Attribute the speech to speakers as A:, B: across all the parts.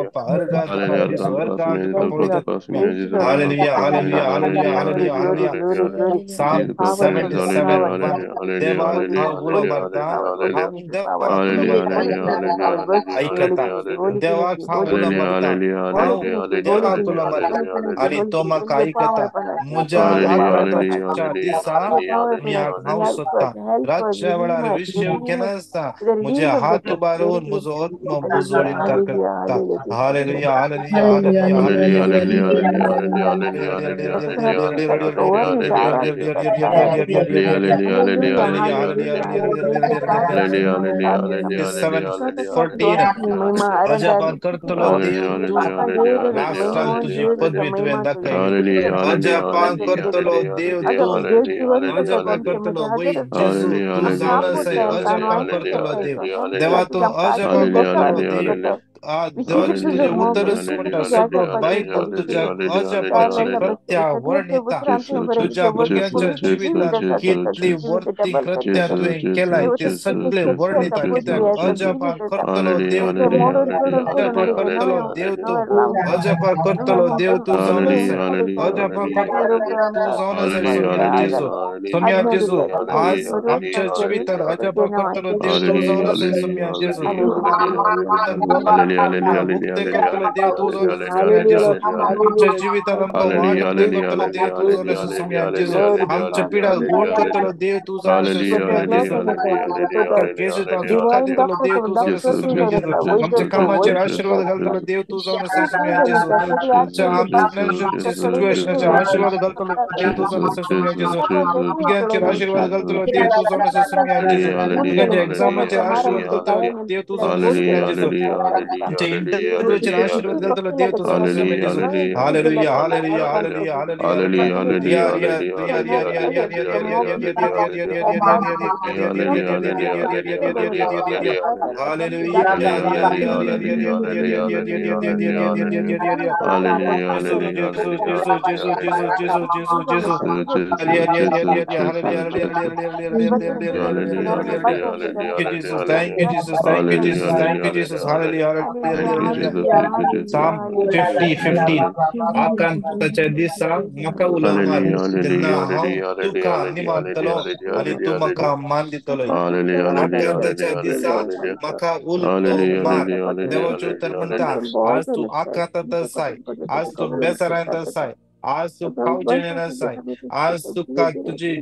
A: बाप्पा अर्गा तुका जेजू अर्गा तुका पवित्र आत्म्या. Hallelujah hallelujah hallelujah hallelujah hallelujah. Psalm 77:1 देवाक हांव उलो मारता, हांव देवाक उलो मारता, आयकता. देवाक हांव उलो मारता, हांव देवाक उलो मारता आनी तो म्हाका आयकता. म्हज्या आकांताच्या दिसा म्याक हांव सोदता. रातच्या वेळार विशेव घेनासता म्हजे हात उबारून म्हजो आत्मो बुजवडीन करता. Hallelujah hallelujah hallelujah hallelujah. 7:14 अजापान करतलो देव तूं, राष्ट्रांक तुजी पदवी तुवें दाखयली. अजापान करतलो देव तूं, अजापान करतलो वय जेजू तूं जावन आसाय. अजापान करतलो देव, देवा तूं अजापान करतलो देव. देवाचें तुजें उतरच म्हणटा सगळो बायबल तुज्या अजापाची कृत्या वर्णिता. तुज्या भुरग्यांच्या जिवितांत कितली वर्ती कृत्या तुवें केलाय ते सगळे वर्णिता. कित्याक अजापान करतलो देव तूं, अजापान करतलो देव तूं, अजापान करतलो देव तूं जावन आसाय. अजापान करतलो तूं जावन आसाय सोम्या जेजू, सोम्या जेजू. आज आमच्या जिवितांत अजापान करतलो देव तूं जावन आसाय सोम्या जेजू. मुक्त करतलो देव तूं जावन आसाय सोम्या जेजू. आमच्या जिवितांत आमकां वाट उक्ती करतलो देव तूं जावन आसाय सोम्या जेजू. आमच्या पिडा गोड करतलो देव तूं जावन आसाय सोम्या जेजू. केसतां सुटका दितलो देव तूं जावन आसाय सोम्या जेजू. आमच्या कामाचेर आशिर्वाद घालतलो देव तूं जावन आसाय सोम्या जेजू. आमच्या फायनान्शियल सिच्युएशनाचेर आशिर्वाद घालतलो देव तूं जावन आसाय सोम्या जेजू. भुरग्यांचेर आशिर्वाद घालतलो देव तूं जावन आसाय सोम्या जेजू. भुरग्यांच्या एग्जामाचेर आशिर्वाद घालतलो देव तूं जावन आसाय सोम्या जेजू. आमच्या इंटरव्यूचेर आशिर्वाद घालतलो देव तूं जावन आसाय सोम्या जेजू. Hallelujah hallelujah hallelujah hallelujah. Riya Riya Riya Riya Riya Riya Riya Riya Riya Riya Riya Riya Riya Riya Riya Riya Riya. Hallelujah Riya Riya Riya Riya Riya Riya Riya Riya Riya Riya Riya Riya. जेजू जेजू जेजू जेजू जेजू जेजू जेजू जेजू. Riya Riya Riya Riya Riya. Hallelujah hallelujah hallelujah hallelujah hallelujah hallelujah. Thank you Jesus, thank you Jesus, thank you Jesus, thank you Jesus. Hallelujah hallelujah. Psalm 50:15 आकांताच्या दिसा म्हाका उलो मार, तेन्ना हांव तुका निवारतलो आनी तूं म्हाका मान दितलो. आकांताच्या दिसा म्हाका उलो मार. देवाचें उतर म्हणटा आज तूं आकांतांत आसाय, आज तूं बेजारांत आसाय, आज तूं खावजेणेन आसाय, आज तुका तुजी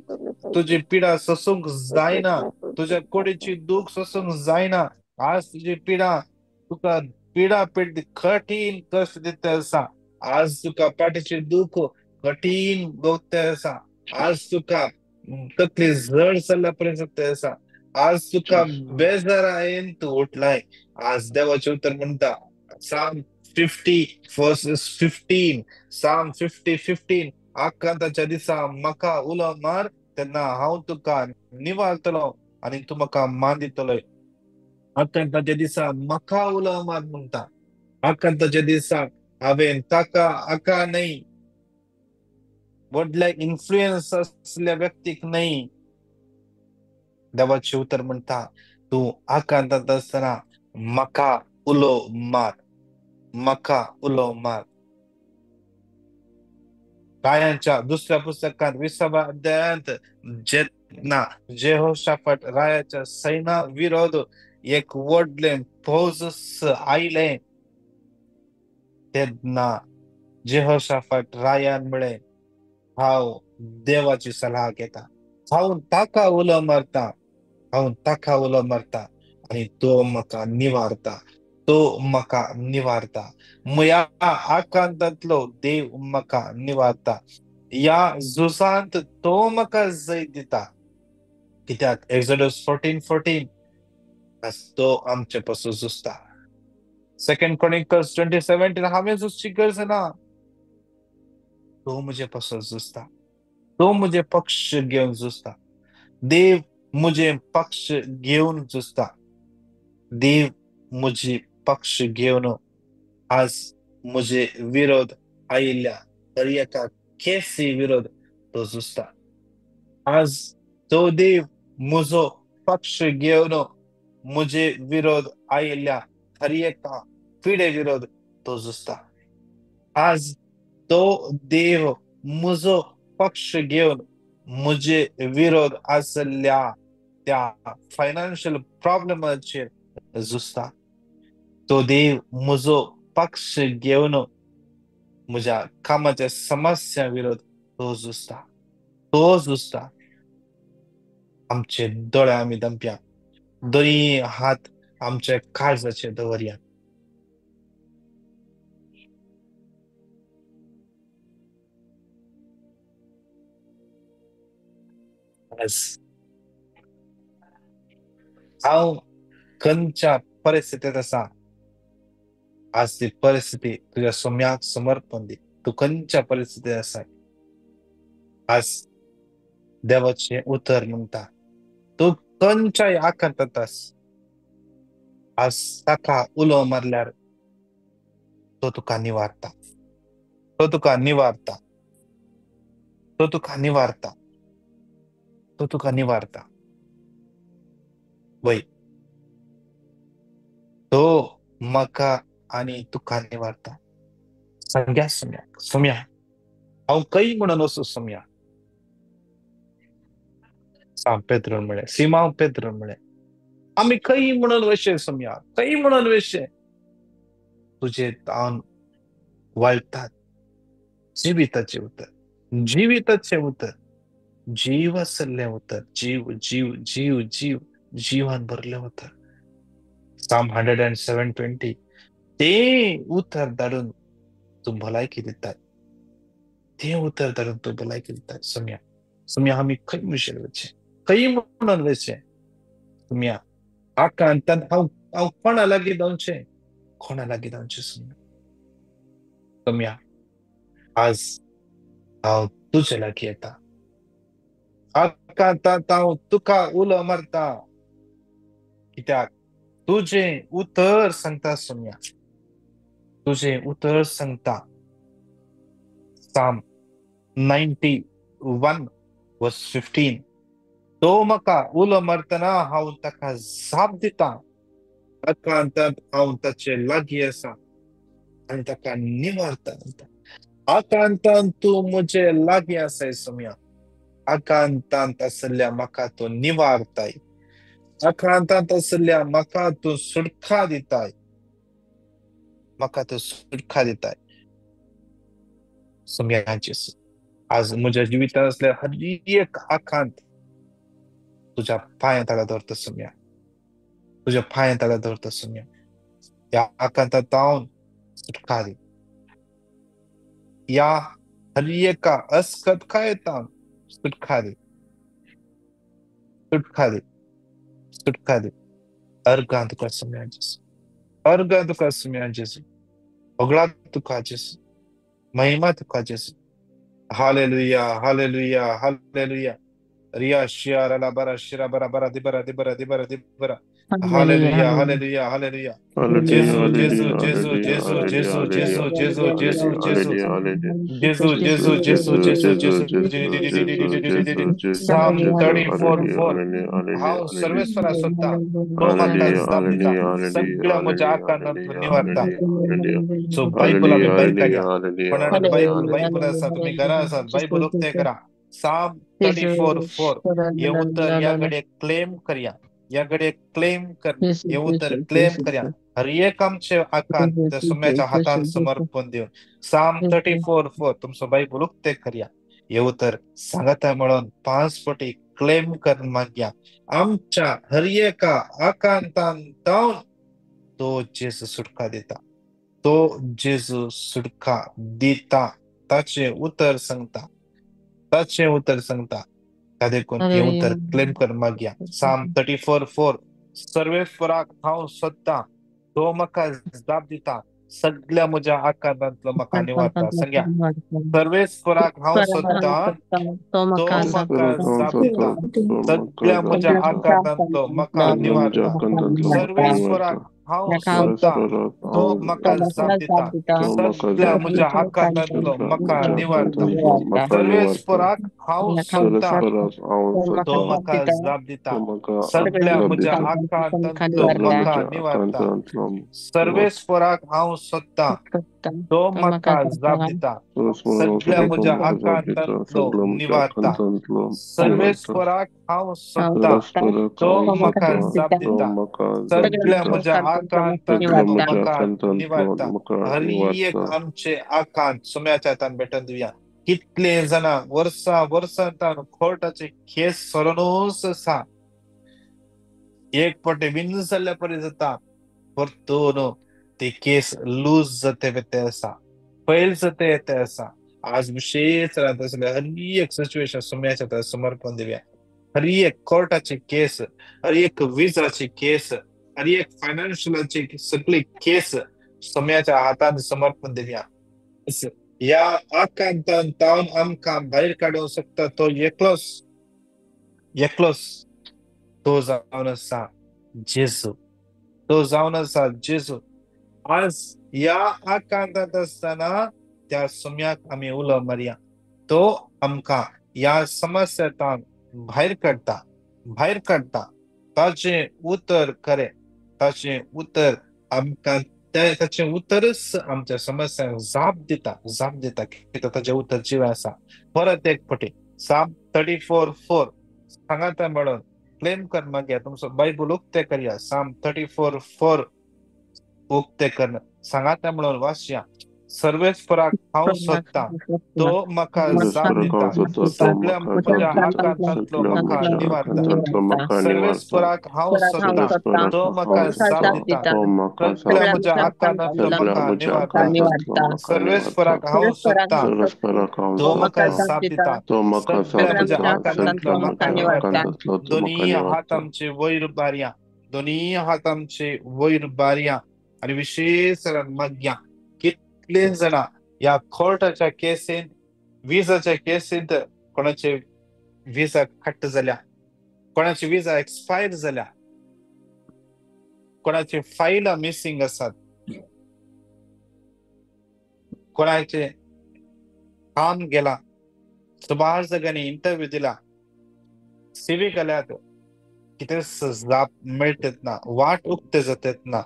A: तुजी पिडा सोसूंक जायना, तुज्या कुडीची दूख सोसूंक जायना. आज तुजी पिडा तुका पिडा पिड कठीण कश्ट दिता आसा. आज तुका पाठीची दूख कठीण भोगता आसा. आज तुका तकली जड जाल्ल्या पर्यंत जाता आसा. आज तुका बेजारायेन तूं उठलाय. आज देवाचें उतर म्हणटा Psalm 50:15, Psalm 50:15 आकांताच्या दिसा म्हाका उलो मार, तेन्ना हांव तुका निवारतलो आनी तूं म्हाका मान दितलो. आकांताच्या दिसा म्हाका उलो मार म्हणटा. आकांताच्या दिसा हांवें ताका आका न्हय, व्हडल्या इन्फ्लुयन्स आसल्या व्यक्तीक न्हय. देवाचें उतर म्हणटा तूं आकांतांत आसतना म्हाका उलो मार, म्हाका उलो मार. रायांच्या दुसऱ्या पुस्तकांत 20व्या अध्यायांत जेन्ना जेहोशाफट रायाच्या सैना विरोध एक व्हडलें फौज आयलें तेन्ना जेहोशाफट रायान म्हळें हांव देवाची सलाह घेता, हांव ताका उलो मारता, हांव ताका उलो मारता आनी तो म्हाका निवारता, तो म्हाका निवारता. म्हज्या आकांतांतलो देव म्हाका निवारता, ह्या झुजांत तो म्हाका जैत दिता. कित्याक एक्सोडस 14:14 तो आमचे पासून झुजता. 2 Chronicles 20:17 हांवें झुजची गरज ना, तो म्हजे पासून झुजता, तो म्हजे पक्ष घेवन झुजता. देव म्हजे पक्ष घेवन झुजता. देव म्हजी पक्ष घेवन आज म्हजे विरोध आयिल्ल्या हर एका केसी विरोध तो झुजता. आज तो देव म्हजो पक्ष घेवन म्हजे विरोध आयिल्ल्या हर एका पिडे विरोध तो झुजता. आज तो देव म्हजो पक्ष घेवन म्हजे विरोध आसल्या त्या फायनान्शियल प्रॉब्लेमाचेर झुजता. तो देव म्हजो पक्ष घेवन म्हज्या कामाच्या समस्या विरोध तो झुजता, तो झुजता. आमचे दोळे आमी दमप्या, दोनी हात आमच्या काळजाचेर दवरया. आज हांव खंयच्या परिस्थितींत आसा, आज ती परिस्थिती तुज्या सोम्याक समर्पण दी. तूं खंयच्या परिस्थितींत आसा, आज देवाचें उतर म्हणटा तूं खंयच्याय आकांतांत आस, आज ताका उलो मारल्यार तो तुका निवारता, तो तुका निवारता, तो तुका निवारता, तो तुका निवारता. वय तो म्हाका आनी तुका निवारता. सांग्या सोम्याक, सोम्या हांव खंय म्हणून वचूं सोम्या. सांग पेद्रोन म्हळें, सिमांव पेद्रोन म्हळें, आमी खंय म्हणून वचचें सोम्या, खंय म्हणून वचचें. तुजे तान वळटात जिविताचें उतर, जिविताचें उतर, जीव आसलें उतर, जीव जीव जीव जीव जिवान भरलें उतर. Psalm 107:20 तें उतर धाडून तूं भलायकी दितात, तें उतर धाडून तूं भलायकी दितात. सोम्या, सोम्या आमी खंय मुशेल वचचें, खंय म्हणून वचचें. सोम्या आकांतान हांव हांव कोणा लागीं धांवचें, कोणा लागीं धांवचें सोम्या. सोम्या आज हांव तुजे लागीं येता, आकांतांत हांव तुका उलो मारता, कित्याक तुजें उतर सांगता सोम्या, तुजें उतर सांगता. Psalm 91:15 तो म्हाका उलो मारतना हांव ताका जाप दिता, आकांतांत हांव ताचे लागीं आसा आनी ताका निवारता. आकांतांत तूं म्हजे लागीं आसाय सोम्या, आकांतांत आसल्या म्हाका तूं निवारताय, आकांतांत आसल्या म्हाका तूं सुटका दिताय, म्हाका तूं सुटका दिताय. सोम्या जेजू, आज म्हज्या जिवितांत आसल्या हर एक आकांत तुज्या पांयां तळा दवरता सोम्या, तुज्या पांयां तळा दवरता सोम्या. ह्या आकांतांत हांव सुटका दी, ह्या हर एका अस्कतकायेंत सुटका दी, सुटका दी, सुटका दी. अर्गां तुका सोम्या जेजू, अर्गां तुका सोम्या जेजू, होगळा तुका जेजू, महिमा तुका जेजू. Hallelujah, hallelujah, hallelujah. Riya Shia रला बरा शिरा बरा बरा दिबरा दिबरा दिबरा दिबरा. Hallelujah, hallelujah, hallelujah. जेजू जेजू जेजू जेजू जेजू जेजू जेजू जेजू जेजू जेजू जेजू जेजू जेजू जेजू. Psalm 34:4 हांव सर्वेस्वरा सोदता, तो म्हाका जाप दिता, सगळ्या म्हज्या आकांतांत निवारता. सो बायबल आमी भायर काडया, कोणाकडे बायबल बायबल आसा, तुमी घरा आसात, बायबल उक्तें करा. Psalm 34:4 हे उतर ह्या घडये क्लेम करया, ह्या घडये क्लेम कर, हे उतर क्लेम करया. हर एक आमचे आकांत त्या सोम्याच्या हातान समर्पण दिवन Psalm 34:4 तुमचो बायबल उक्तें करया. हे उतर सांगता म्हणून 5 फावटी क्लेम कर मागया. आमच्या हर एका आकांतान जावन तो जेजू सुटका दिता, तो जेजू सुटका दिता. ताचें उतर सांगता, ताचें उतर सांगता. त्या देखून हें उतर क्लेम कर मागया. Psalm 34:4 सर्वेस्वराक हांव सोदता, तो म्हाका जाप दिता, सगळ्या म्हज्या आकांतांतलो म्हाका निवारता. सांग्या, सर्वेस्वराक हांव सोदता, तो म्हाका जाप दिता, सगळ्या म्हज्या आकांतांतलो म्हाका निवारता. सर्वेस्वराक हांव सोदतां, तो म्हाका जाप दिता. सगळ्या म्हज्या आकांतांतलो म्हाका निवारता. सर्वेस्पराक हांव सोदतां, तो म्हाका जाप दिता. सगळ्या म्हज्या आकांतांतलो म्हाका निवारता. सर्वेस्पराक हांव सोदतां, तो म्हाका जाप दिता. सगळ्या म्हज्या आकांतांतलो निवारता. सर्वेस्पराक हांव सोदतां, तो म्हाका जाप दिता. सगळ्या म्हज्या आकांतांतलो म्हाका निवारता. हर एक आमचे आकांत सुम्याच्या हातान भेटून दिवया. कितले जाणां वर्सां वर्सां कोर्टाचे केस सरूनच आसा, एक फावटी विन जाल्ल्या परी जाता, परतून ती केस लूज जाते ते आसा, फैल जाते ते आसा. आज विशेष राहत आसले हर एक सिच्युएशन सुम्याच्या हातान समर्पण दिवया. हर एक कोर्टाची केस, हर एक विजाची केस, हर एक फायनान्शियलाची सगळी केस सुम्याच्या हातान समर्पण दिवया. ह्या आकांतान तावन आमकां भायर काडूंक शकता तो एकलोच, एकलोच तो जावन आसा जेजू, तो जावन आसा जेजू. आज ह्या आकांतांत आसतना त्या सुम्याक आमी उलो मारया, तो आमकां ह्या समस्यांत भायर काडटा, भायर काडटा. ताचें उतर खरें, ताचें उतर आमकां, ताचें उतरच आमच्या समस्यांक जाप दिता, जाप दिता. कित्याक ताचें उतर जिवें आसा. परत एक फावटी साम 34:4 सांगाता म्हणून क्लेम कर मागया, तुमचो बायबल उक्ते करया. साम 34:4 उक्ते कर, सांगाता म्हणून वाचया. सर्वेस्पराक हांव सोदतां, तो म्हाका जाप दिता. सगळ्या म्हज्या आकांतांतलो म्हाका निवारता. सर्वेस्पराक हांव सोदतां, तो म्हाका जाप दिता. सगळ्या म्हज्या आकांतांतलो म्हाका निवारता. सर्वेस्पराक हांव सोदतां, तो म्हाका जाप दिता. सगळ्या म्हज्या आकांतांतलो म्हाका निवारता. दोनी हात आमचे वयर बारया, दोनी हात आमचे वयर बारया आनी विशेष मागया. कितले जाणां ह्या कोर्टाच्या केसींत, विजाच्या केसींत कोणाचे विजा कट जाल्या, कोणाची विजा एक्सपायर जाल्या, कोणाची फायलां मिसिंग आसात, कोणाचे काम गेला, सुमार जाग्यांनी इंटरव्यू दिला, सीवी गेल्यात, कितेंच जाप मेळटत ना, वाट उक्ते जातात ना.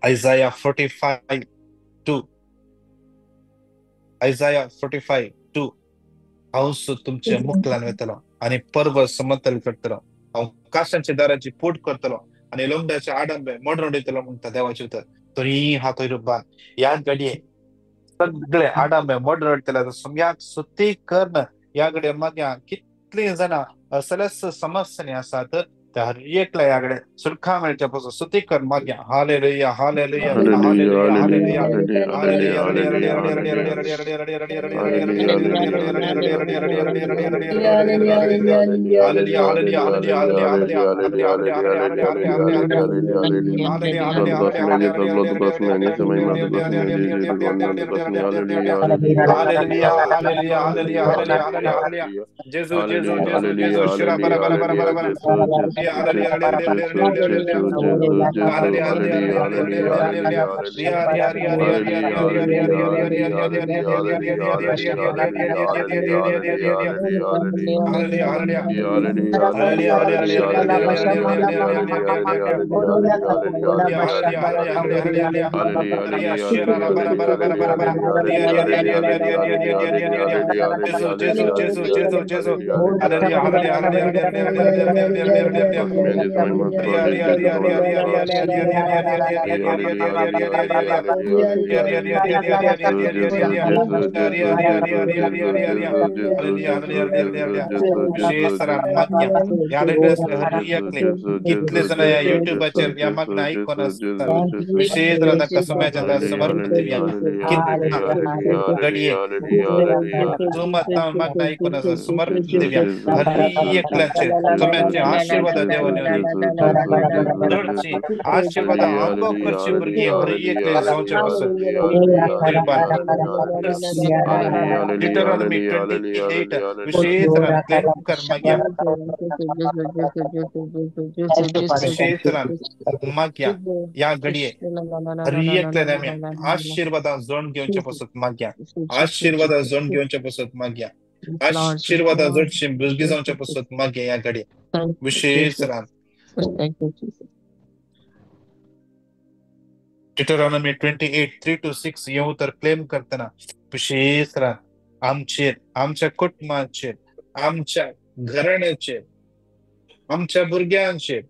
A: आयजाया 45:2, आयजाया 45:2, हांव तुमचे मुखल्यान वतलो आनी पर्वत समतल करतलो, हांव काशांच्या दाराची पूट करतलो आनी लोंगड्याचे आडंबे मोडून उडयतलो म्हणटा देवाचें उतर. तरी हात रुपान ह्या घडये सगळे आडंबे मोडून उडयतले. सुम्याक सुती कर्ण ह्या घडये मागया. कितलीं जाणां असलेच समस्यांनी आसात, त्या हर एकल्या ह्या कडेन सुटका मेळच्या पासून सुती कर मागया. Hallelujah, hallelujah, hallelujah, hallelujah, hallelujah. जेजू जेजू जेजू जेजू शिरा बरा बरा बरा बरा बरा. कितले जण या युट्यूबाचेर ह्या मागणं आयकून आसतात, विशेष तांकां समाजांत समर्पण दिवया. घडये जुमात मागणं आयकून आसा, समर्पण दिवया. हर एकल्याचेर सोम्याचे आशीर्वादाचे आशीर्वादां देवून चडची आशीर्वादां अनुभव करची भुरगीं हर एकले जावचे पासत कृपा. Deuteronomy 28 विशेष क्लेम कर मागया, विशेष मागया ह्या घडये हर एकल्यान आमी आशीर्वादां जोड घेवचे पासत मागया, आशीर्वादां जोड घेवचे पासत मागया, आशीर्वादां जोडची भुरगीं जावचे पासत मागया ह्या घडये विशेष. Deuteronomy 28:3-6 हें उतर क्लेम करतना विशेष आमचेर, आमच्या कुटुंबाचेर, आमच्या घराण्याचेर, आमच्या भुरग्यांचेर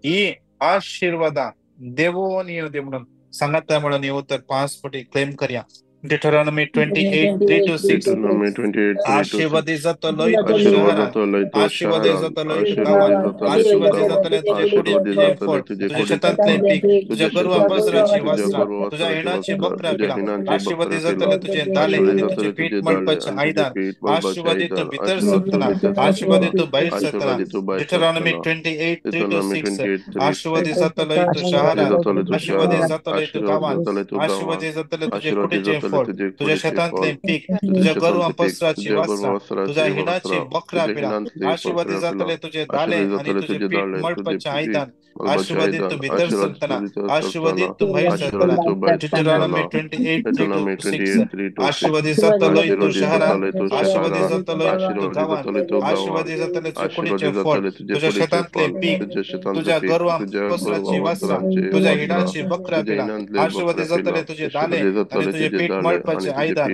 A: ही आशीर्वादां देवोन येवं दी म्हणून सांगता म्हणून हें उतर 5 फावटी क्लेम करया. Deuteronomy 28:3-6 आशीर्वादी जातलो तूं शहरांत, आशीर्वादी जातलो तूं गांवांत, आशीर्वादी जातले तुजे कुडीचें फळ, तुज्या शेतांतलें पीक, तुज्या गोरवां पसराची वासरां, तुज्या हिणाची बकऱ्यां पिलां, आशीर्वादी जातले तुजें दालें आनी तुजें पीठ मळपाचें आयदन, आशीर्वादी तूं भितर सरतना, आशीर्वादी तूं भायर सरतना. Deuteronomy 28:3-6 आशीर्वादी जातलो तूं शहरांत, आशीर्वादी जातलो तूं गांवांत, आशीर्वादी जातले तुजे कुडीचें फळ, तुज्या शेतांतलें पीक, तुज्या गोरवां पसराची वासरां, तुज्या हिणाची बकऱ्यां पिलां, आशीर्वादी जातले तुजें दालें आनी तुजें पीठ मळपाचें आयदन, आशीर्वादी तूं भितर सरतना, आशीर्वादी तूं भायर सरतना. Deuteronomy 28:3-6 आशीर्वादी जातलो तूं शहरांत, आशीर्वादी जातलो तूं गांवांत, आशीर्वादी जातले तुजे कुडीचें फळ, तुज्या शेतांतलें पीक, तुज्या गोरवां पसराची वासरां, तुज्या हिणाची बकऱ्यां पिलां, आशीर्वादी जातले तुजें दालें आनी तुजें पीठ मळपाचें आयदन,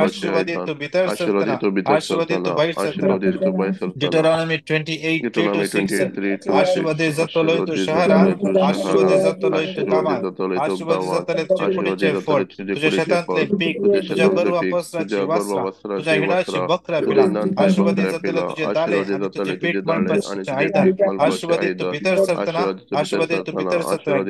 A: आशीर्वादी तूं भितर सरतना, आशीर्वादी तूं भायर सरतना. Deuteronomy 28:3-6 आशीर्वादी जातलो तूं शहरांत, आशीर्वादी जातलो तूं गांवांत, आशीर्वादी जातले तुजे कुडीचें फळ, तुज्या शेतांतलें पीक, तुज्या गोरवां पसराची वासरां, तुज्या हिणाची बकऱ्यां पिलां, आशीर्वादी जातले तुजें दालें आनी तुजें पीठ मळपाचें आयदन, आशीर्वादी तूं भितर सरतना, आशीर्वादी तूं भितर सरतना.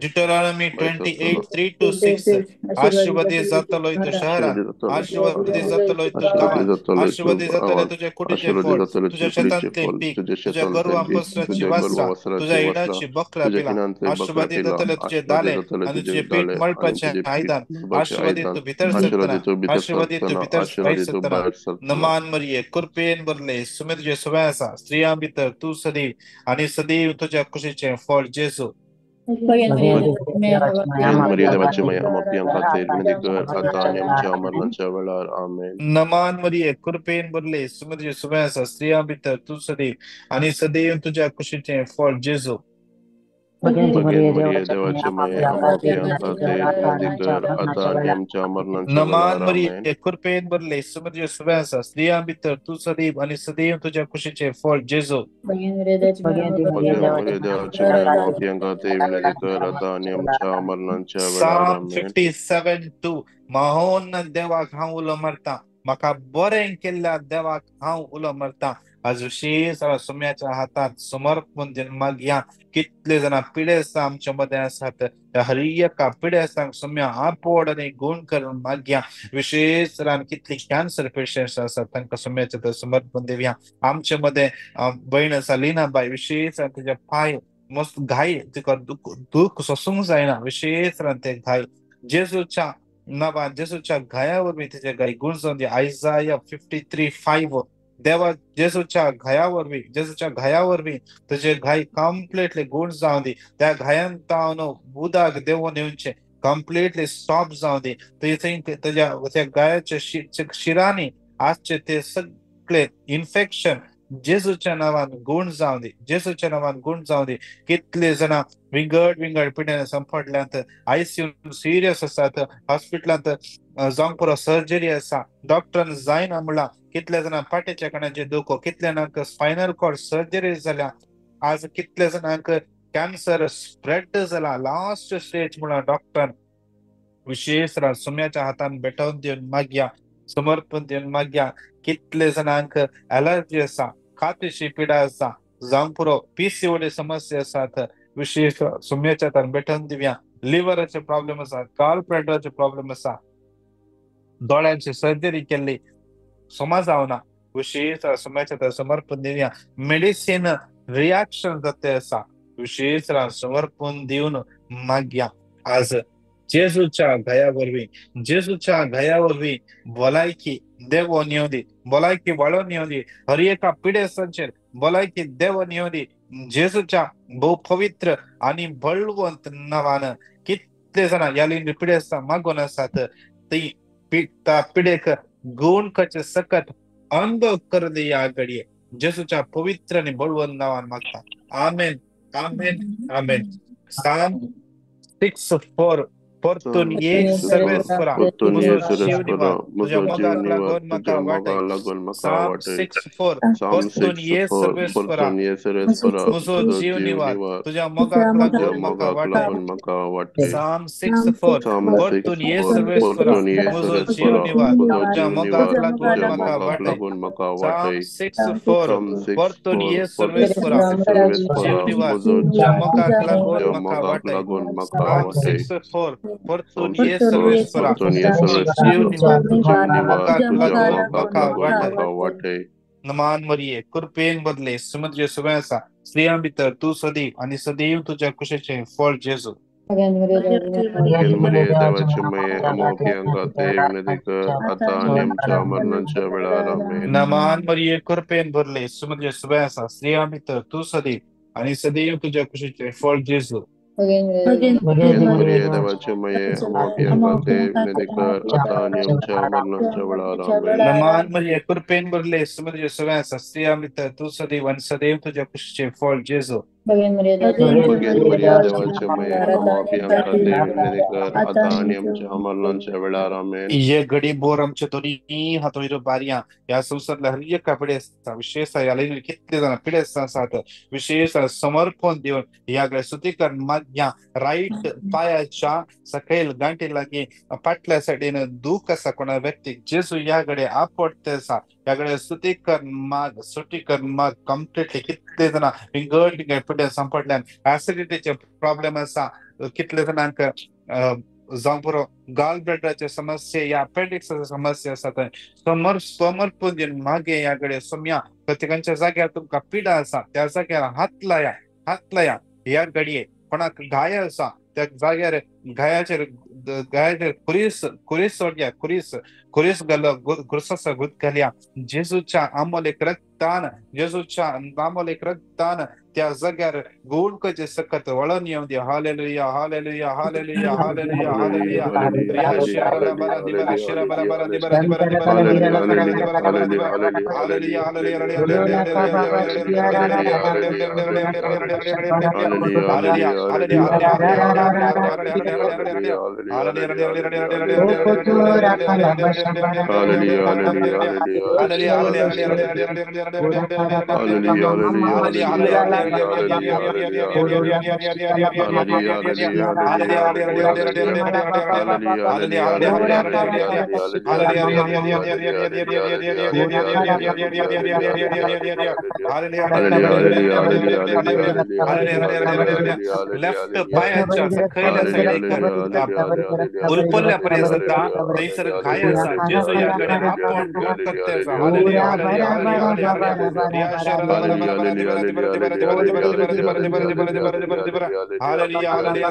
A: Deuteronomy 28:3-6 आशीर्वादी जातलो तूं शहरांत, आशीर्वादी जातलो तूं गांवांत, आशीर्वादी जातले तुजे कुडीचें फळ, तुज्या शेतांतलें पीक, तुज्या गोरवां पसराची वासरां, तुज्या हिणाची बकऱ्यां पिलां, आशीर्वादी जातले तुजें दालें आनी तुजें पीठ मळपाचें आयदन, आशीर्वादी तूं भितर सरतना, आशीर्वादी तूं भितर भायर सरतना. नमान मरिये, कृपेन भरले, सुमे तुजें सवंय आसा, स्त्रियां भितर तूं सदैव आनी सदैव तुज्या कुशीचें फळ जेजू. नमान मरिये, कृपेन भरले, सुमे तुजें सवंय आसा, स्त्रियां भितर तूं सदैव आनी सदैव तुज्या कुशीचें फळ जेजू. नमान मरिये, कृपेन भरले, सुमे तुजें सवंय आसा, स्त्रियां भितर तूं सदैव आनी सदैव तुज्या कुशीचें फळ जेजू. Psalm 57:2 माहोन देवाक हांव उलो मारता, म्हाका बरें केल्ल्या देवाक हांव उलो मारता. आज विशेष सुम्याच्या हातात समर्पण दिवन मागया. कितले जाणां पिडेस्तां आमच्या मदें आसात, त्या हर एका पिडेस्तांक सुम्या आपोड आनी गुण करून मागया. विशेष तरान कितली कॅन्सर पेशंट्स आसात तांकां सुम्याच्या हातात समर्पण दिवया. आमच्या मदें भयण आसा लिनाबाय, विशेष तिच्या पांय मस्त घाय, तिका दूख सोसूंक जायना, विशेष तरान ते घाय जेजूच्या नांवान, जेजूच्या घाया वरवीं तिचे घाय गुण जावन दी. आयजाया 53:5 देवा जेजूच्या घाया वरवीं, जेजूच्या घाया वरवीं तुजे घाय कंप्लिटली गुण जावन दी. त्या घायान तावन उदक देंवोन येवचें, कंप्लिटली स्टॉप जावन दी. तुज्या त्या घायाच्या शिरांनी आसचे ते सगळे इन्फेक्शन जेजूच्या नांवान गुण जावन दी, जेजूच्या नांवान गुण जावन दी. कितले जाणां विंगड विंगड पिड्यान संपडल्यांत, आयसीयू सिरियस आसात, हॉस्पिटलांत जावंक पुरो सर्जरी आसा, डॉक्टरान जायना म्हणलां. कितले जाणां फाटीच्या कण्याचें दुखो, कितले जाणांक स्पायनल कॉर्ड सर्जरी जाल्या, आज कितले जाणांक कॅन्सर स्प्रेड जाला, लास्ट स्टेज म्हणलां डॉक्टरान. विशेष सुम्याच्या हातान भेटोवन दिवन मागया, समर्पण दिवन मागया. कितले जाणांक एलर्जी आसा, कातीची पिडा आसा, जावंक पुरो पीसीओडी समस्या आसात, विशेष सुम्याच्या हातान भेटोवन दिवया. लिव्हराचे प्रॉब्लेम आसा, गॉल ब्लॅडराचे प्रॉब्लेम आसा, दोळ्यांची सर्जरी केल्ली समा जावना, विशेष सुम्याच्या हातान समर्पण दिवया. मेडिसीन रिॲक्शन जाते आसा विशेष समर्पण दिवन मागया. आज जेजूच्या घाया वरवीं, जेजूच्या घाया वरवीं भलायकी देवोन येवं दी, भलायकी वाडोवन येवं दी, हर एका पिडेस्तांचेर भलायकी देवोन येवं दी जेजूच्या भोव पवित्र आनी बळवंत नांवान. कितले जाणां ह्या लिंग पिडेस्तां मागून आसात ती पिडेक गुण करचे सकत अनुभव करून ह्या घडये जेजूच्या पवित्र आनी बळवंत नांवान मागता. आमेन, आमेन, आमेन. Psalm 6:4 परतून ये सर्वेस्परा म्हजो जीव निवार तुज्या मोगाक लागून म्हाका वाटय. Psalm 6:4 परतून ये सर्वेस्परा म्हजो जीव निवार तुज्या मोगाक लागून म्हाका वाटय. Psalm 6:4 परतून ये सर्वेस्परा म्हजो जीव निवार तुज्या मोगाक लागून म्हाका वाटय. Psalm 6:4 परतून ये सर्वेस्परा जीव निवार तुज्या मोगाक लागून म्हाका वाटय. Psalm 6:4 परतून ये सर्वेस्परा जीव निवार तुज्या मोगाक लागून म्हाका वाटय. नमान मरिये कृपेन बदले समुद्र सुबेसा स्त्रियां भितर तूं सदैव आनी सदैव तुज्या कुशीचें फळ जेजू. नमान मरिये कृपेन भरले समुद्र सुबेसा स्त्रियां भितर तूं सदैव आनी सदैव तुज्या कुशीचें फळ जेजू. नमान मरिये कृपेन भरले समुद्र सुबेसा स्त्रियां भितर तूं सदैव आनी सदैव तुज्या कुशीचें फळ जेजू. ये घडी बोर आमच्या दोन्ही हातोर बारयां ह्या संवसारांतल्या हर एका पिडेस्ता विशेष ह्या कितले जाणां पिडेस्त आसात विशेष समर्पण दिवन ह्या कडेन सुतीकर मागया. रायट पायाच्या सकयल गांठी लागीं फाटल्या सायडीन दूख आसा कोणा व्यक्तीक जेजू ह्या कडेन आपडते आसा ह्या कडेन सुतीकर माग, सुटीकर माग कंप्लिटली. कितले जाणां विंगड विंगड पिडेस्त सांपडल्यान ऍसिडिटीचे प्रॉब्लेम आसा कितले जाणांक जावं पुरो गाल ब्लॅडराचे समस्या या अपेंडिक्साचे समस्या आसा थंय समर्पण दिवन मागे ह्या कडेन सोम्या प्रत्येकांच्या जाग्यार तुमकां पिडा आसा त्या जाग्यार हात लाया, हात लाया ह्या घडये. कोणाक घाय आसा त्या जाग्यार घायाचेर घायाचेर खुरीस खुरीस सोडया, खुरीस खुरीस घालो, खुरसाचो गुद घालया जेजूच्या आमोलेक रक्तान, जेजूच्या आमोलेक रक्तान त्या जाग्यार गोड करचे सकत वळण येवं दी. Hallelujah, hallelujah, hallelujah, hallelujah, hallelujah. Riya शेरा बरा दिबरा शेरा बरा बरा दिबरा दिबरा दिबरा दिबरा दिबरा दिबरा दिबरा. Hallelujah, hallelujah, hallelujah, hallelujah. Left पायाच्या सकयल्या सायडीक उरपल्ल्या पर्यंत सुद्दां थंयसर घाय आसा जेजू ह्या कडेन आपोवन गुण करते आसा. Hallelujah, hallelujah, hallelujah, hallelujah.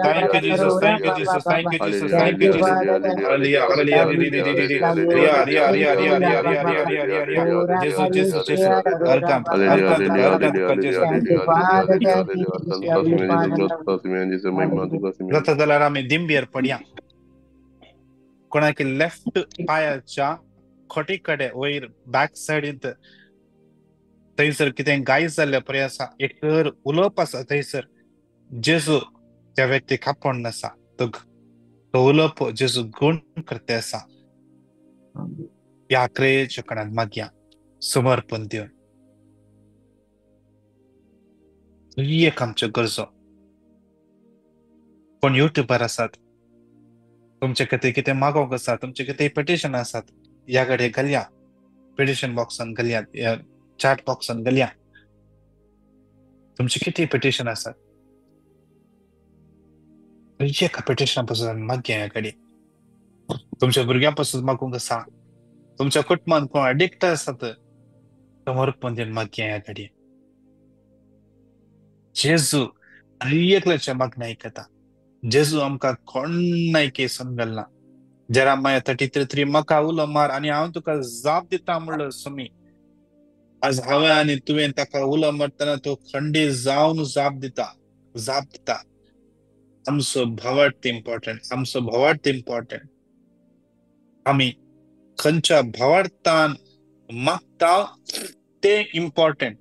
A: Thank you, Jesus. Thank you, Jesus. Thank you, Jesus. Thank you, Jesus. Hallelujah, hallelujah. Ria, ria, ria, ria, ria, ria, ria, ria, ria, ria. Jesus, Jesus, Jesus. Arkam, arkam, arkam, Jesus. जाता जाल्यार आमी दिंबेर पडया. कोणाक left पायाच्या खोटी कडेन वयर back सायडींत थंयसर कितें गाय जाल्ले पळय आसा एक तर उलोवप आसा थंयसर जेजू त्या व्यक्तीक आपोवन आसा तो उलोवप जेजू गुण करते आसा. ह्या क्रियेच्या कणांत मागया समर्पण दिवन ही एक आमच्यो गरजो. कोण युट्यूबार आसात तुमचे खातीर कितें मागोवंक आसा तुमचे कितें पिटिशन आसात ह्या कडेन घालया पिटिशन बॉक्सान घालया चॅट बॉक्सान घालया तुमचे कितें पिटिशन आसात. एका पिटिशना पासून मागया ह्या घडी. तुमच्या भुरग्यां पासून मागूंक आसा, तुमच्या कुटुंबान कोण एडिक्ट आसात समर्पण दिवन मागया ह्या घडी. जेजू हर एकल्याच्या मागण्या आयकता. जेजू आमकां कोणायके समजल ना. जेरामाया 33:3 म्हाका उलो मार आनी हांव तुका जाप दिता म्हणलो सुमी. आज हांवें आनी तुवें ताका उलो मारतना तो खंडीत जावन जाप दिता, जाप दिता. आमचो भावार्थ इम्पॉर्टंट, आमचो भावार्थ इम्पॉर्टंट. आमी खंयच्या भावार्थान मागता ते इम्पॉर्टंट.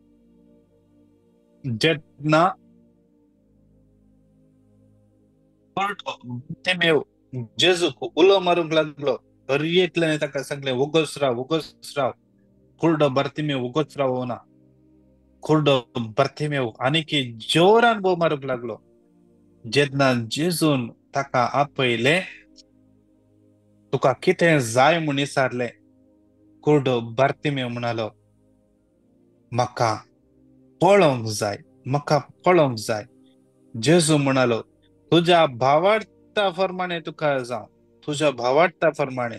A: जेन्ना जेजूक उलो मारूंक लागलो, हर एकल्याने ताका सांगलें वोगोच राव, वोगोच राव. कुर्डो बार्तिमेव वोगोच रावना, कुर्डो बार्तिमेव आनीक जोरान भोव मारूंक लागलो. जेन्ना जेजून ताका आपयलें, तुका कितें जाय म्हूण विचारलें, कुर्डो बार्तिमेव म्हणालो, म्हाका पळोवंक जाय, म्हाका पळोवंक जाय. जेजू म्हणालो, तुज्या भावार्था प्रमाणे तुका जावं, तुज्या भावार्था प्रमाणे.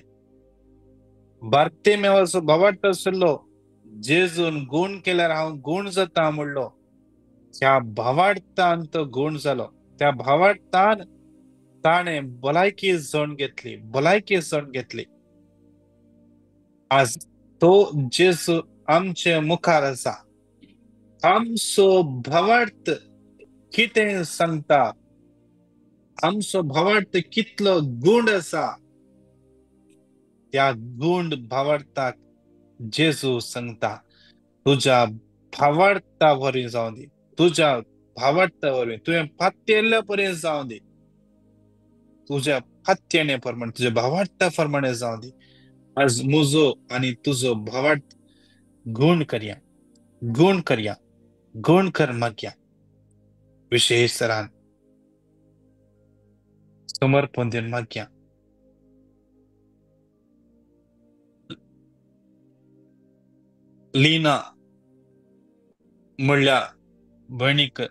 A: बार्तिमेवाचो भावार्थ आशिल्लो जेजून गूण केल्यार हांव गूण जाता म्हणलो. त्या भावार्थान तो गूण जालो. त्या भावार्थान ताणें भलायकी जण घेतली, भलायकी जण घेतली. आज तो जेजू आमचे मुखार आसा. आमचो भावार्थ कितें सांगता, आमचो भावार्थ कितलो गूण आसा, त्या गूण भावार्थाक जेजू सांगता, तुज्या भावार्था वरवीं जावं दी, तुज्या भावार्था वरवीं, तुवें पातयेल्ल्या पर्यंत जावं दी, तुज्या पातयेणे प्रमाणे, तुज्या भावार्था प्रमाणे जावं दी. आज म्हजो आनी तुजो भावार्थ गूण करया, गूण करया, गूण कर मागया. विशेष तरान समर्पण दिवन मागया. लीना म्हणल्या भयणीक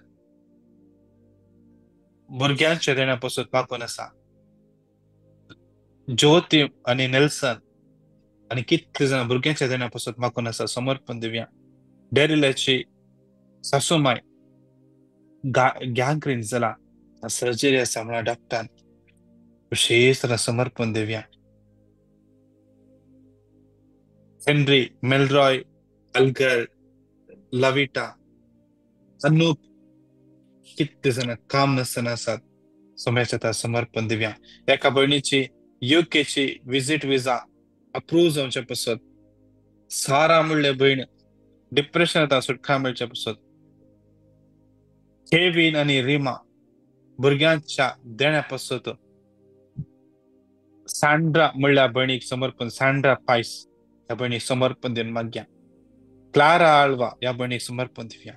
A: भुरग्यांच्या देण्या पासून मागून आसा. ज्योती आनी नेल्सन आनी कितले जाणां भुरग्यांच्या देण्या पासून मागून आसा. समर्पण दिवया. डेरिलाची सासूमाय गँग्रीन जाला, सर्जरी आसा म्हणा डॉक्टरान. विशेष समर्पण दिवया. हेनरी, मेलरॉय, अल्गर, लविटा, अनूप कितले जाणां काम नासतना आसात. सोम्याच्या समर्पण दिवया. एका भयणीची युकेची विजीट विजा अप्रूव जावचे पासत, सारा म्हणले भयण डिप्रेशनांत सुटका मेळचे पासत, केवीन आनी रिमा भुरग्यांच्या देण्या पासत, सांड्रा म्हणल्या भयणीक समर्पण, सांड्रा पायस ह्या भयणीक समर्पण दिवन मागया. क्लारा आळवा ह्या भयणीक समर्पण दिवया.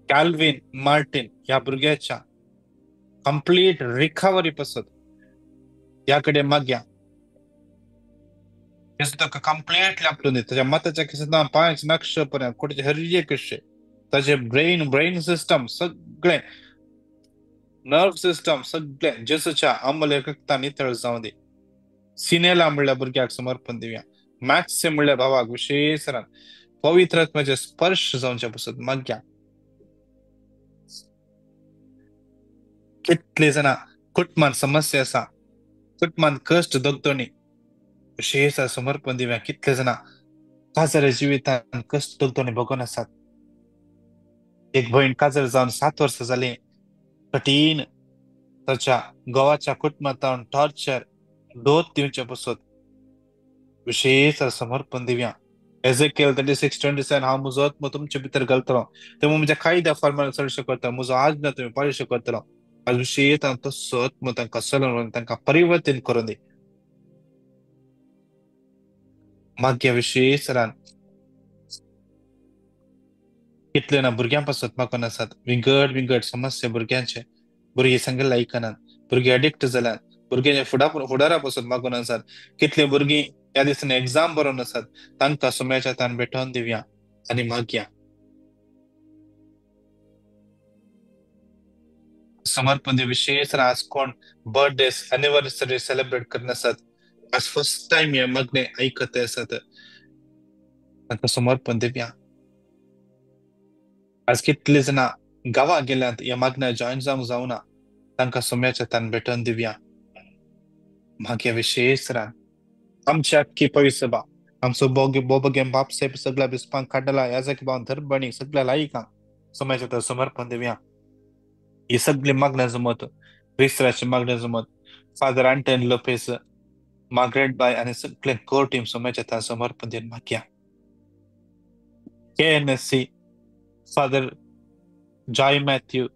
A: कॅल्विन मार्टिन ह्या भुरग्याच्या कंप्लीट रिकव्हरी पासत ह्या कडेन मागया. ताका कंप्लीटली आपटून दी. ताच्या माथ्याच्या केसां पांयाचे नक्ष पर्यंत कुडीचे हर एक ताचे ब्रेन, ब्रेन सिस्टम सगळें, नर्व सिस्टम सगळें जेजूच्या अंमल रक्ता नितळ जावं दी. सिनेला म्हणल्या भुरग्याक समर्पण दिवया. मॅक्स म्हणल्या भावाक विशेष पवित्र आत्म्याचे स्पर्श जावचे पासत मागया. कितले जाणां कुटुंबान समस्या आसा, कुटुंबान कश्ट दगदणी, विशेष समर्पण दिवया. कितले जाणां काजर जिवितान कश्ट दगदणी भोगून आसात. एक भयण काजर जावन 7 वर्सां जालीं, कठीण ताच्या गोवाच्या कुटुंबांत टॉर्चर दोत दिवचे पासत विशेष समर्पण दिवया. एजेकियल 36:27 हांव म्हजो आत्मो तुमचे भितर घालतलो, तेन्ना म्हज्या कायद्या फर्मान चडशें करता, म्हजो आज्ञा तुमी पाळशें करतलो. आज विशेष तसो आत्मो तांकां चलोवन तांकां परिवर्तन करून दी. मागया विशेष कितले ना भुरग्यां पासत मागून आसात. विंगड विंगड समस्या भुरग्यांचे, भुरगीं सांगिल्लें आयकनात, भुरगीं एडिक्ट जाल्यात, भुरग्यांच्या फुडारा पासत मागून आसात. कितलीं भुरगीं ह्या दिसांनी एग्जाम बरोवन आसात, तांकां सोम्याच्या तान भेटोवन दिवया आनी मागया. समर्पण दिवया. विशेष आज कोण बर्थडे एनिव्हर्सरी सेलिब्रेट करना आसात, आज फर्स्ट टायम हे मागणे आयकत आसात, तांकां समर्पण दिवया. आज कितली जाणां गांवां गेल्यात ह्या मागण्या जॉयन जावंक जावना, तांकां सोम्याच्या तान भेटोवन दिवया. मागया विशेष रान आमच्या अख्खी पवित्र आमचो बोबगे बाप साहेब सगळ्या बिस्पांक काडला याजक भाव धर्मबणी सगळ्या लायकांक सोम्याच्या तान समर्पण दिवया. ही सगळी मागण्या जमत क्रिस्ताची मागण्या जमत फादर आंटन लोपेस, मार्गरेट बाय आनी सगळे कोर टीम सोम्याच्या तान समर्पण दिवन मागया. KNSC father Joy Matthew,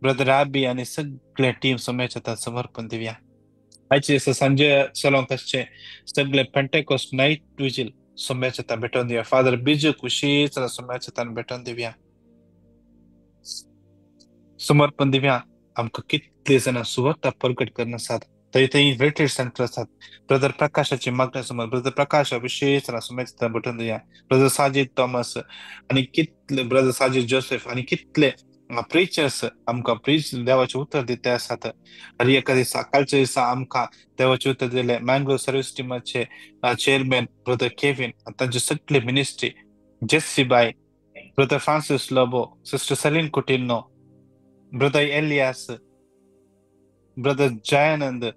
A: brother Abby आनी सगळे टीम सोम्याच्या तान समर्पण दिवया. आयचे दिसा सांजे चलोवंक आसचे सगळे पेंटेकोस्ट नायट विजील सोम्याच्या तान भेटोवन दिवया. फादर बिजूक विशेष सोम्याच्या तान भेटोवन दिवया. समर्पण दिवया. आमकां कितले जाणां सुवार्ता प्रगट करना आसात, थंय थंय रिट्रीट सेंटर आसात. ब्रदर प्रकाशाची मागणी समज, ब्रदर प्रकाश विशेष सोम्याच्या तान भेटोवन दिवया. ब्रदर साजीद थॉमस आनी कितले ब्रदर साजीद जोसेफ आनी कितले प्रिचर्स आमकां प्रीच देवाचें उतर दिते आसात. आनी एका दिसा कालच्या दिसा आमकां देवाचें उतर दिलें मँगलोर सर्वीस टिमाचे चेअरमॅन ब्रदर केविन, तांची सगळी ministry, Jessy bye, brother Francis Lobo, sister Celine Coutinho, brother Elias, brother Jayanand,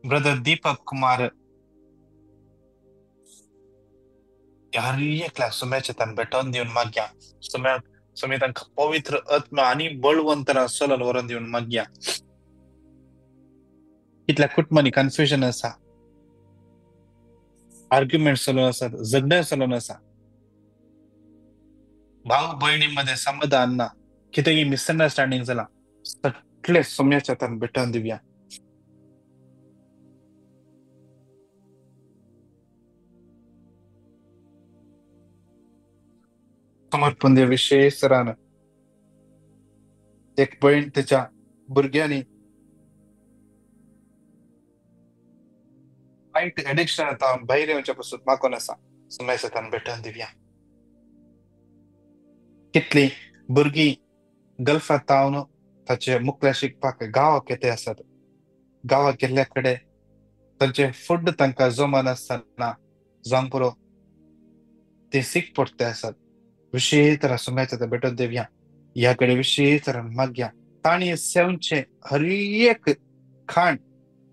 A: brother Deepak Kumar, हर एकल्या सुम्याच्या तान भेटोवन दिवन मागया. सुम्या सुमी तांकां पवित्र आत्मा आनी बळवंतना चलून व्हरोन दिवन मागया. कितल्या कुटुंबांनी कन्फ्युजन आसा, आर्ग्युमेंट चलून आसात, झगडें चलून आसा, भाव भयणी मध्ये समाधान ना, कितें मिसअंडरस्टँडींग जाला, सगळे सोम्याच्या हातान भेटोवन दिवया. समर्पण दिवया. विशेष रान एक भयण तेच्या भुरग्यांनी वायट एडिक्शन आतां भायर येवच्या पासून मागून आसा, सोम्याच्या हातान भेटोवन दिवया. कितली भुरगीं गल्फांत तावन ताचे मुखल्या शिकपाक गांवाक येते आसात, गांवाक गेल्ल्या कडेन तांचे फूड तांकां जमनासतना जावंक पुरो ते सीक पडते आसात. विशेष तरा सोम्याच्या भेटोवन दिवया. ह्या कडेन विशेष तरा मागया. तांणी सेवचें हर एक खाण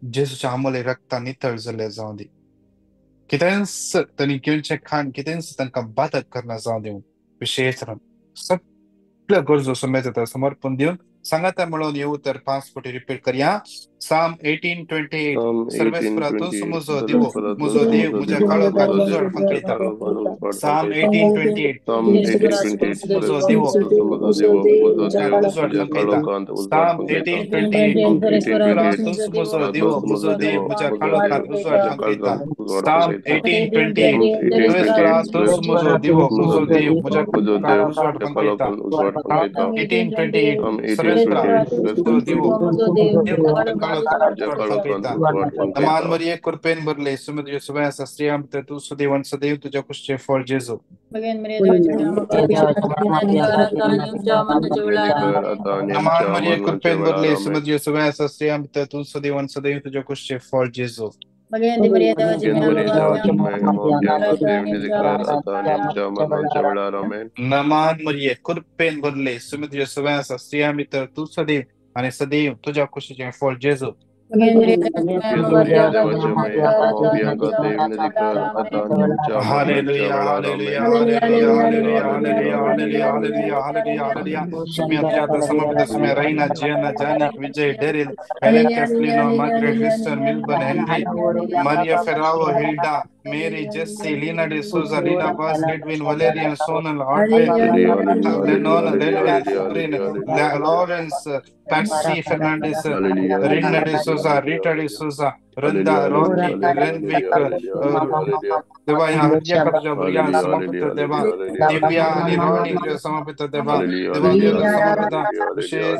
A: जेजूच्या आमोले रक्ता नितळ जाल्लें जावं दी. कितेंच तांणी घेवचें खाण कितेंच तांकां बाधक करना जावं दिवं. विशेष तरान सगळ्यो गरजो सोम्याच्या समर्पण दिवन सांगाता म्हणून हे उतर 5 कोटी रिपीट करया. साम 18:28 सर्वेस्परा तूं म्हजो दिवो, म्हजो देव म्हज्या काळोखांत उजवाड फांकयता. साम 18:28 म्हजो दिवो उजवाड फांकयता. साम 18:28 तूं म्हजो दिवो, म्हजो देव म्हज्या काळोखांत उजवाड फांकयता. साम 18:28 सर्वेस्परा तूं म्हजो दिवो, म्हजो देव म्हज्या काळोखांत उजवाड फांकयता. 18:28 सर्वेस्परा तूं दिवो नमान मरिये कृपेन भरले, सुमद्य सुभाय आसा, स्त्रियां भितर तूं सदैव आनी सदैव तुज्या कुशीचें फळ जेजू. नमान मरिये कृपेन भरले, सुमद्य सुभाय आसा, स्त्रियां भितर तूं सदैव आनी सदैव तुज्या कुशीचें फळ जेजू. नमान मरिये कृपेन भरले, सुमद्य सुभाय आसा, स्त्रियां भितर तूं सदैव आनी सदैव तुज्या कुशीचें फळ जेजू. Hallelujah, hallelujah, hallelujah, hallelujah, hallelujah, hallelujah, hallelujah, hallelujah, hallelujah. सुम्या तुझ्या समर्पित सुम्या Raina, Gianna, Janik, Vijay, Daryl, Helen Castellino, Margaret Wister, Milburn, Henry, Maria Ferrao, Hilda, Mary, Jesse, Lina D'Souza, Lina Vaz, Edwin, Valerian, Sonal, Audrey, Lennon, Lennon, Florian, Lawrence, Patsy Fernandez, Rina D'Souza, Rita D'Souza, Vrinda, Rocky, Renwick, देवा ह्या हर एका तुझ्या भुरग्यांक समर्पित देवा, दिव्या आनी Raonic समर्पित देवा, देवा तुज्या समर्पित विशेष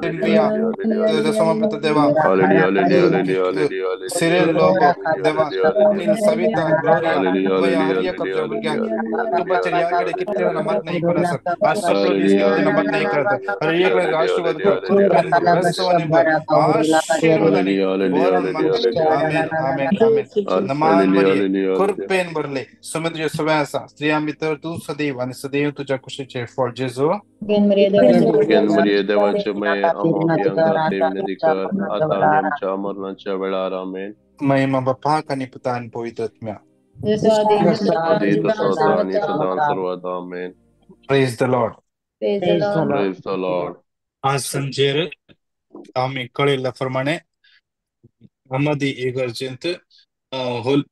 A: सिल्विया तुझ्या समर्पित देवा, सिरिल लोबो देवा, अनिल, सविता, ग्लोरिया, देवा ह्या हर एका तुझ्या भुरग्यांक युट्यूबाचेर ह्या कडेन कितले जाणां मागणें करत आसात, आज सगळो दीस कितले जाणां मागणें करतात, हर एकल्याक आशीर्वाद कर, कृपेन भर, बेस्वानी भर, आशीर्वादांनी भरून मागता. आमेन, आमेन, आमेन. नमान मरिये, कृपेन भरले, समुद्र सगळें आसा, स्त्रियां भितर तूं सदैव आनी सदैव तुज्या कुशीचें फळ जेजू.
B: भुरग्यान मरिये देवाचे माये, आम्हा पाप्यांक विनंती कर, आता आनी आमच्या मरणाच्या वेळार. आमेन.
A: महिमा बापाक आनी पुता आनी पवित्र आत्म्या.
B: आदी तसो आतां आनी सदां सर्वदा. आमेन.
A: Praise the Lord.
B: Praise the Lord.
A: आज सांजेर आमी कळयल्ल्या प्रमाणे अहमदी इगर्जेंत होल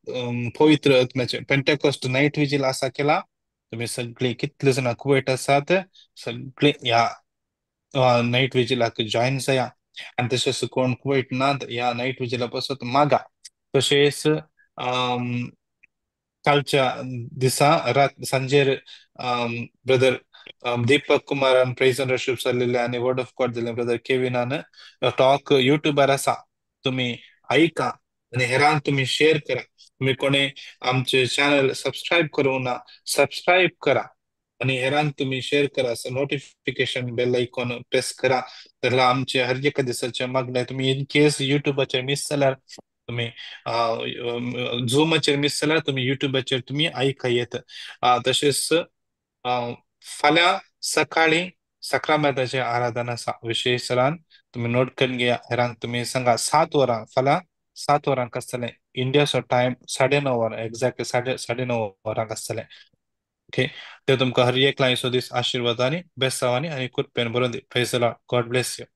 A: पवित्र आत्म्याचे पेंटेकॉस्ट नायट विजील आसा केला. तुमी सगळीं कितले जाणां कुवेट आसात सगळीं ह्या नायट विजिलाक जॉयन जाया आनी तशेंच कोण कुवेट नात ह्या नायट विजिला पासत मागा. तशेंच कालच्या दिसा रात सांजेर ब्रदर दीपक कुमारान प्रेज एंड वर्शिप चल्लेले आनी वर्ड ऑफ गॉड दिलें ब्रदर केविनान. टॉक युट्यूबार आसा, तुमी आयका आनी हेरांक तुमी शेअर करा. तुमी कोणे आमचे चॅनल सबस्क्रायब करूंक ना, सबस्क्रायब करा आनी हेरांक तुमी शेअर करा. नोटिफिकेशन बेल आयकॉन प्रेस करा, जाल्यार आमचे हर एका दिसाचे मागणे तुमी इन केस युट्यूबाचेर मिस जाल्यार, तुमी झुमाचेर मिस जाल्यार तुमी युट्यूबाचेर तुमी आयका येत. तशेंच फाल्यां सकाळीं साक्रामेंताचें आराधन आसा, विशेश तुमी नोट करून घेया. हेरांक तुमी सांगा 7 वरां, फाल्यां 7 वरांक आसतलें. इंडियाचो टायम 9:30 वरां, एक्झॅक्ट 9:30 वरांक आसतलें. ओके, ते तुमकां हर एक लायसो दीस आशिर्वादांनी, बेसांवांनी आनी कृपेन भरून दी. Praise the Lord. God bless you.